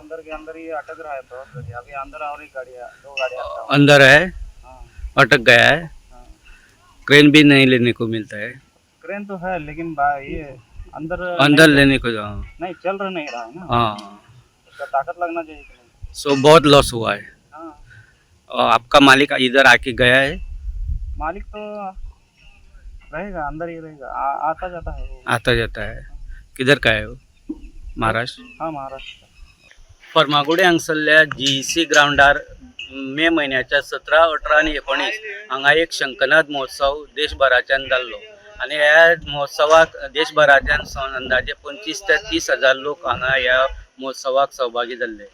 अंदर के अंदर ही अटक रहा है बहुत गाड़ी। अभी अंदर और एक गाड़ी है, दो गाड़ी आता है। अंदर है। हाँ। अटक गया है। हाँ। क्रेन भी नहीं लेने को मिलता है। क्रेन तो है, लेकिन ये अंदर अंदर नहीं, लेने को, हाँ। नहीं चल रहा, नहीं रहा है ना। हाँ। उसका ताकत लगना चाहिए कि नहीं? सो बहुत लॉस हुआ है। हाँ। और आपका मालिक इधर आके गया है? मालिक तो रहेगा, अंदर ही रहेगा। आता जाता है वो। आता जाता है। किधर का है वो? महाराष्ट्र? हाँ, महाराष्ट्र। फर्मागुडी हांगसरल्या जीईसी ग्रावंडार मे म्हयन्याच्या 17, 18 आनी 19 हांगा एक शंखनाद महोत्सव देशभराच्यान जाल्लो आनी ह्या महोत्सवाक देशभराच्यान अंदाजे 25 ते 30 हजार लोक हांगा ह्या महोत्सवाक सहभागी जाल्ले।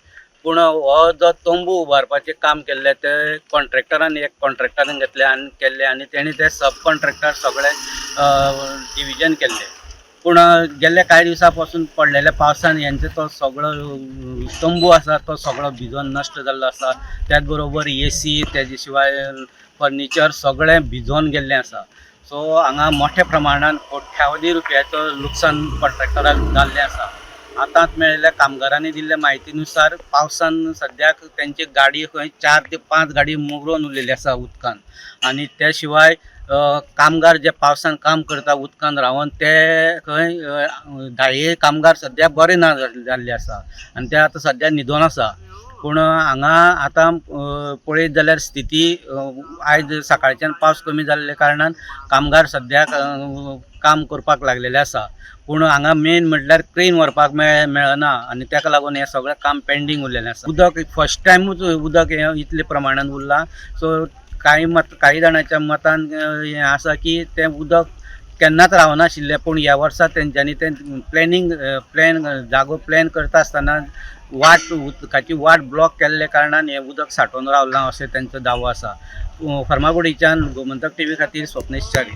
पूण हो जो तंबू उबारपाचें काम केल्लें तें कॉन्ट्रॅक्टरान, एक कॉन्ट्रॅक्टरान घेतलें आनी केल्लें आनी तेणी ते सब कॉन्ट्रॅक्टर सगळे डिविजन केल्लें। पूण गेल्ल्या कांय दिवसां पासून पडलेल्या पावसान हेंचो तो सगळो तंबू आसा तो सगळो भिजोन नश्ट जाल्लो आसा। त्याच बरोबर एसी, तेजे शिवाय फर्निचर सगळें भिजोन गेल्लें आसा। सो हांगा मोठ्या प्रमाणान कोट्यावधी रुपयाचो लुकसाण कॉन्ट्रॅक्टराक जाल्लें आसा। आतांच मेळिल्ल्या कामगारांनी दिल्ल्या म्हायती नुसार पावसान सद्याक तेंची गाडी खंय 4 ते 5 गाडी मुंगरून उरलेली आसा उदकान आनी त्या शिवाय कामगार जे पावसान काम करता उदकान रावन ते खंय धाये कामगार सद्या बरे ना जाल्ले आसा आनी ते आतां सद्या न्हिदोन आसा। पूण हांगा आतां पळयत जाल्यार स्थिती आयज सकाळच्यान पावस कमी जाल्ले कारणान कामगार सद्याक काम करपाक लागलेले आसा। पूण हांगा मेन म्हटल्यार क्रेन व्हरपाक मेळना आनी ताका लागून हें सगळें काम पेंडींग उरलेलें आसा। उदक फर्स्ट टायमूच उदक हें इतले प्रमाणान उरलां। सो कांय मत, कांय जाणांच्या मतान हें आसा की तें उदक केन्नाच रावनाशिल्लें, पूण ह्या वर्सा तेंच्यांनी तें प्लॅनींग, प्लॅन, जागो प्लॅन करता आसतना वाट, उदकाची वाट ब्लॉक केल्ले कारणान हें उदक सांठोवन रावलां अशें तेंचो दावो आसा। फर्मागुडीच्यान गोमंतक टीव्ही खातीर स्वप्नेश च्यारी।